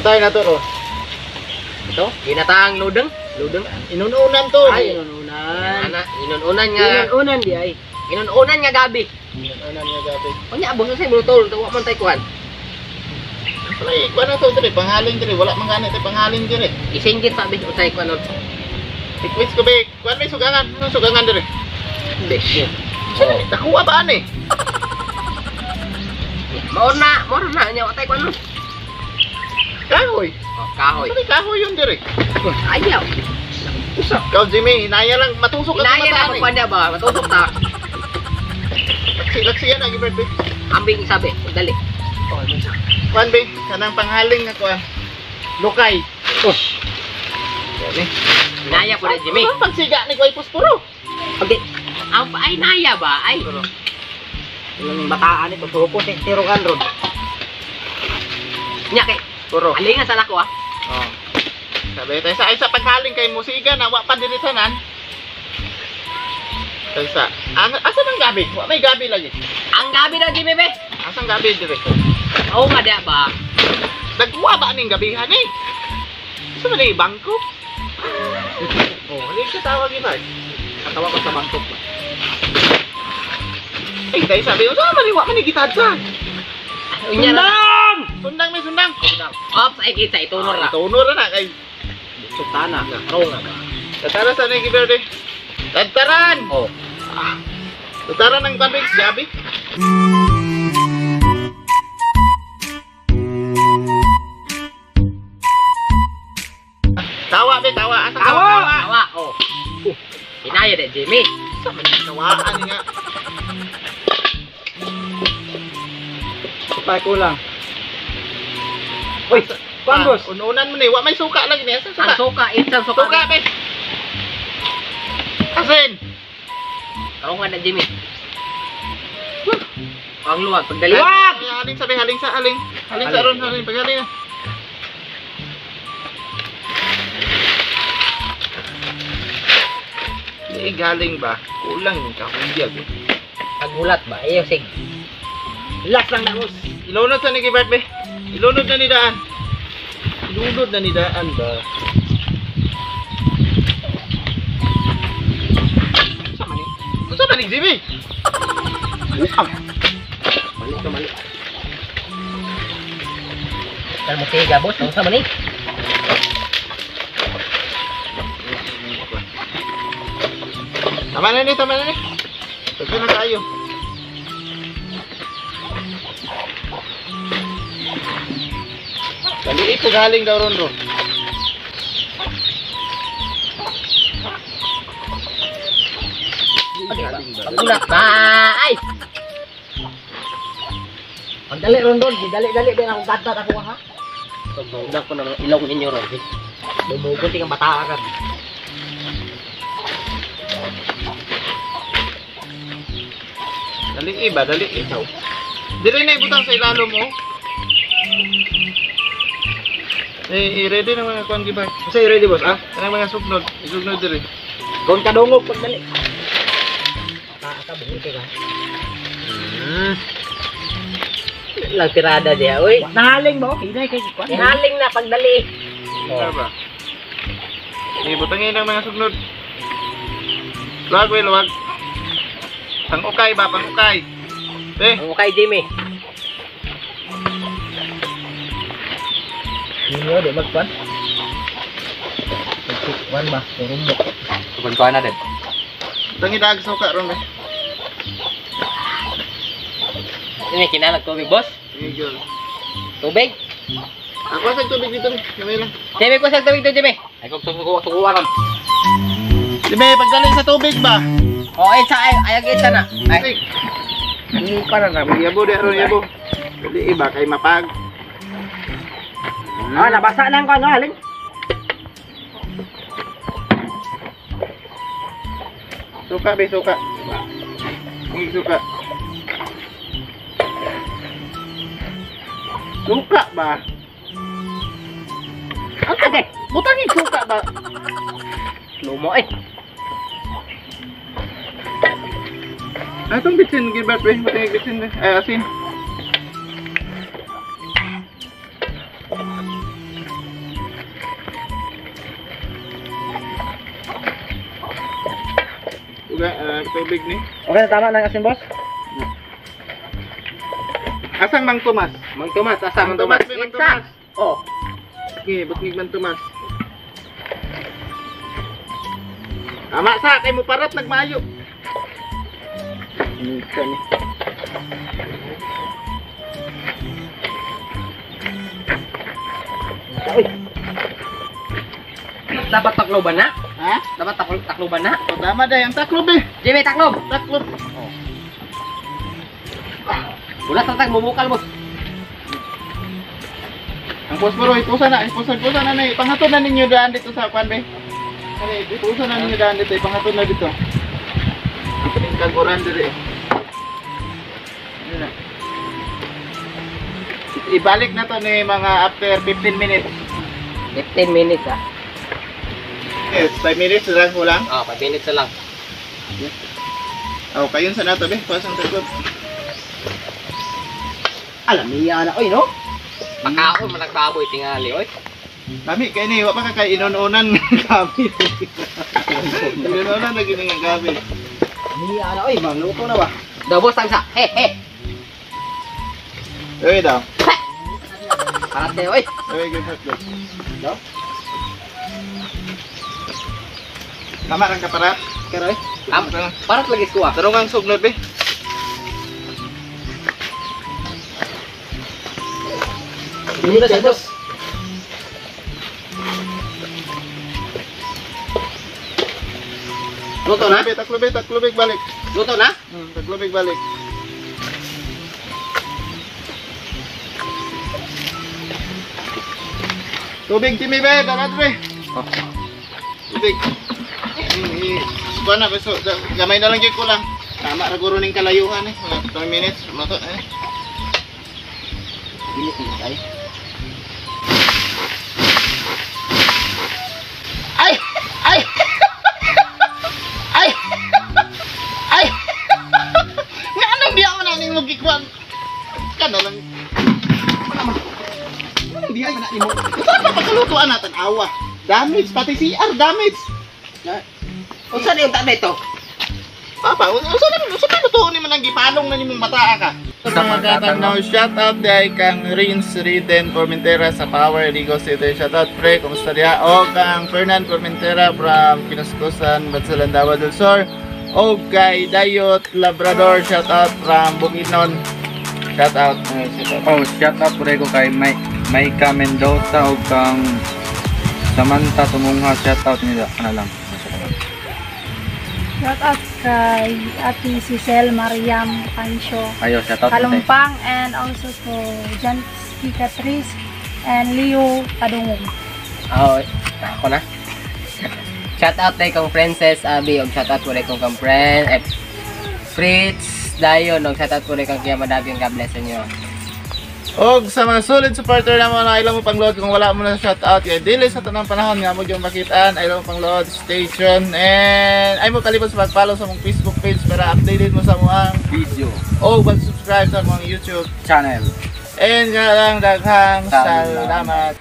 Tayo na to ro. Ito, ginataang ludeng, ludeng. Inununan to. Ay, inununan. Ana, inununan nga. Inununan di ay. Inununan nga gabi. Inununan nga gabi. Unya boss sa brutol, to wa man tay kuan. Pre, kuan na to dire, panghaling dire, wala man gani tay panghaling dire. Isinggit pa bis usay kuan nun. Request ko be, kuan may sugangan, anong sugangan dire? Bish. Oh. Nakuha ba ani? Maon na nya wa tay kuan nun. Kahoy. Oh, kahoy. Ano kahoy yun dire? Ayaw. Usa. Ikaw Jimmy, hinaya lang matusok ka Hinaya na pagkuan niya ba? Matusok ta. Laksi, laksi yan ang ibert be. Ambing sabi, dali. Oh, kuan be, kanang panghaling nga kuan. Lukay. Oh. Gani. Naya po na Jimmy. Ang pagsiga ni Kuy Puspuro. Okay. Ang ay naya ba? Ay. Ilang bataan ito, suko si tirukan ron. Nya kay Puro. Halingan sa nako ah. Oh. Sabi tayo sa ay sa paghaling kay musiga na wa pa diri tanan. Tayo sa ang asa man gabi? Wa may gabi lagi. Ang gabi daw Jimmy be. Asang gabi dire? Oo nga diya ba? Nagkuha ba ning gabihan eh? Sa man ni bangko? Oh, hindi ka tawag iba. Katawa ko sa bangkok. Ay, tayo sabi, unsa man ni wa man ni gitadsa. Unya na. Sundang! Sundang may sundang. Sundang. Ops ay kita itunor ra. Itunor ra na kay Sultana. Ro nga ba. Tatara sa ni Giberde. Tataran. Oh. Ah. Tataran ang gabi, gabi. Tawa be, tawa. Asa Tawa. Tawa. Oh. Hinaya de Jimmy. Sa man tawaan nga. Pa kulang. Uy, kuan boss. Ununan mo ni, wa may suka lagi niya. Suka. Ang suka, isang suka. Suka be. Asin. Karon nga na Jimmy. Ang luwag pagdali. Luwag! Haling sabi, haling sa haling. Haling sa ron, haling paghaling na. Di galing ba? Kulang yung kahuyag eh. Pagulat ba? Ayaw sig. Relax lang na boss. Ilunod sa ni Gibert be. Ilunod na ni Daan. Ilunod na ni Daan ba? Unsa man ni? Unsa man ni Jimmy? Buang. Mali to mali. Pero mo siga boss, unsa man ni? Tama na ni, tama na ni. Pagka na tayo. Dali po galing daw ron ron. Pagulat ba? Ay! Pagdali ron ron, dali-dali din akong gatat ako ha. Pagbudak ko ng ilong ninyo ron. Bumugunting ang bata ka. Dali iba, dali ikaw. Dili na ibutang sa ilalo mo. Eh, i-ready na mga kuan giba. Kasi ready boss ah. Kanang mga sugnod, isugnod diri. Kung kadungog pagdali. Bata ka, bumuti ka. Lang tirada diya, oy. Nahaling ba? Hinay kay kuan. Ihaling na pagdali. Oh. Ba? Ibutangin ang mga sugnod. Luwag, we, luwag. Pang-ukay ba? Pang-ukay. Eh. Pang-ukay, Jimmy. Ninyo, di magkuan. Kuan ba? Turumbok. Kuan na din. Butangin dag suka ron be. Ini kinanag tubig, boss. Sige, Tubig? Ako sa tubig dito. Gamay lang. Jimmy, ko sa tubig dito, Jimmy. Ay, kung sukuha ron. Jimmy, pagdali sa tubig ba? Oh, etsa ay ayag etsa na. Ay. Hindi pa na na. Yabo di ron yabo. Dili iba kay mapag. Ah, nabasa na ang kuan, haling. Suka be, suka. Hindi suka. Suka ba? Ate, Butangin suka ba? lumo eh. Ay, itong bitsin, Gilbert, be. Butangin bitsin, be. Ay, asin. Nagtubig ni. Okay, tama na ang asin, boss. Asang Mang Tomas? Mang Tomas, asa Mang Tomas? Mang Tomas. Oh, Sige, butngig Mang Tomas. Tama sa kay mo parat nagmayo. Nika ni. Uy. Dapat takloban na? Ha? Dapat takloban na? O, tama day ang taklob eh. Jimmy, taklob! Taklob. Wala sa tag, mumukal mo. Ang posporo, ipusa na, ipusa, ipusa na na. Ipanghatod na ninyo daan dito sa kwan be. Kani, ipusa na ninyo daan dito, ipanghatod na dito. Ang kaguran dire. Ano na? Ibalik na to ni mga after 15 minutes. 15 minutes ah. Yes, 5 minutes lang kulang. Oh, 5 minutes na lang. Oh, kayon sa nato be, pasang taklob. Alam niya na, oy, no? Pakaon man nagbaboy tingali oy. Kami kay ni wa pa ka kay inon-unan kami. Inon-unan na gini nga kami. Niya na, oy, magluto na ba? Daw boss tangsa. He he. Uy daw. Parate oy. Uy, give hotdog. No? Tama kang kaparat. Pero, eh, Am, parat lagi kuha. Tarong ang sugnod be. Hindi na sa boss. Luto na? Taklubig, taklubig, balik. Luto na? Taklubig, balik. Tubig, Timmy, be. Darat, be. Tubig. Kuha na, beso. Gamay na lang yung kulang. Tama, raguro ning kalayuhan eh. Mga 2 minutes. Luto eh. init na tayo. Ay! Ay! Ay! Ay! Nga anong diya mo na ning magikuan? Ka na lang. Anong diya man na nimo? Saan pa pagkalutuan natin awa? Damage, pati CR damage. Unsa na yung tatay to? Papa, unsa na unsa pa lutuon ni man ang gipalong na nimong bataa ka? Sa mga katangnaw, shout out di kang Rins Riden Formentera sa Power Ligo City. Shout out pre, kumusta diha? O kang Fernan Formentera from Kinuskusan, Batsalandawa del Sur. O kay Dayot Labrador, shout out from Bukidnon. Shout out. Shout out. Oh, shout out po ko kay Maika Mendoza o kang Samantha Tumungha, shout out nila. Ano lang. Shout out kay Ate Cecil Mariam Pancho Ayo, shout out nila. Kalumpang and also to Jansky Catrice and Leo Padungog. Oh, ako na. Shout out kay kong Princess Abby og shout out po kong kang friend eh, Fritz Dayon og shout out po kang Kuya Madagyong, God bless inyo. Og sa mga solid supporter na mo na ilang mo pangload kung wala mo na shout out kay dili sa tanang panahon nga mo yung makitaan ay mo pangload, stay tuned and ay mo kalimot sa pag-follow sa mong Facebook page para updated mo sa mga Video o mag-subscribe sa mong YouTube channel. and nga lang daghang Salamat. salamat.